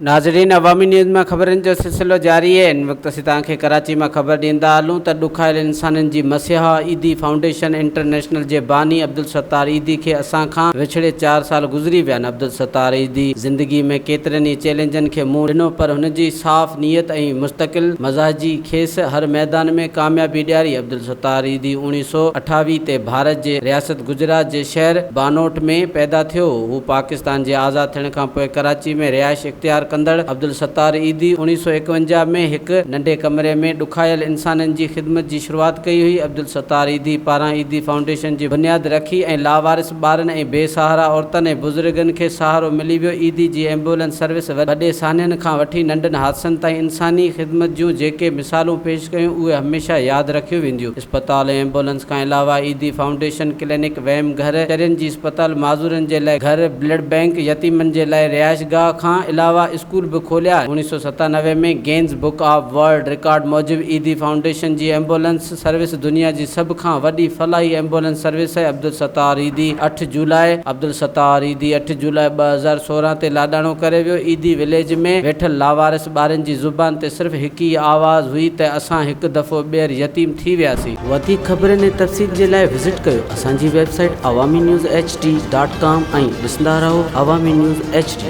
ناظرين عوامي نيوز مان خبرن جو سلسلو جاري آهي هن وقت اسين توهان کي ڪراچي مان خبر ڏيندا هلون ته ڏکايل انسانن جي مسيحا ايڌي فائونڊيشن انٽرنيشنل جي باني عبدالستار ايڌي کي اسان کان وڇڙي چار سال گذري ويا آهن عبدالستار ايڌي زندگي ۾ ڪيترن ئي چئلينجن کي منهن ڏنو پر هن جي صاف نيت ۽ مستقل مزاجي کيس هر ميدان ۾ ڪاميابي ڏياري عبدالستار ايڌي اوڻيهه سو اٺاويهه تي ڀارت جي رياست گجرات جي شهر بانوٽ ۾ پيدا ٿيو هو پاڪستان جي آزاد ٿيڻ کان پوء ڪراچي ۾ رهائش اختيار ڪندڙ عبدالستار ايڌي اوڻيهه سو ايڪونجاهه ۾ هڪ ننڍي ڪمري ۾ ڏکايل انسانن جي خدمت جي شروعات ڪئي هئي. عبدالستار ايڌي پاران ايڌي فائونڊيشن جي بنياد رکي ۽ لاوارث ٻارن ۽ بي سهارا عورتن ۽ بزرگن کي سهارو ملي ويو. ايڌي جي ايمبولينس سروس وڏي سانحن کان وٺي ننڍن حادثن تائين انساني خدمت جون جيڪي مثالون پيش ڪيون اهي هميشه ياد رکيون وينديون. اسپتال ۽ ايمبولنس کان علاوه ايڌي فائونڊيشن ڪلينڪ، ويم گهر، چرين جي اسپتال، معذورن جي لاء گهر، بلڊ بئنڪ، يتيمن جي لاء رهائشگاهه کان علاوه اسڪول به کوليا. اوڻيهه سو 97 ۾ Guinness book of world record موجب ايڌي فائونڊيشن جي ايمبولنس سروس دنيا جي سڀ کان وڏي فلاحي ايمبولنس سروس آهي. عبدالستار ايڌي اٺ جولاء عبدالستار ايڌي اٺ جولاء 2016 تي لاڏاڻو ڪري ويو. ايڌي وليج ۾ ويٺل لاوارث ٻارن جي زبان تي صرف هڪ ئي آواز هئي ته اسان هڪ دفعو ٻيهر يتيم ٿي وياسين. وڌيڪ خبرن ۽ تفصيل جي لاء وزٽ ڪيو اسان جي website Awami news H D dot com ۽ ڏسندا رهو عوامي نيوز ايڇ ڊي.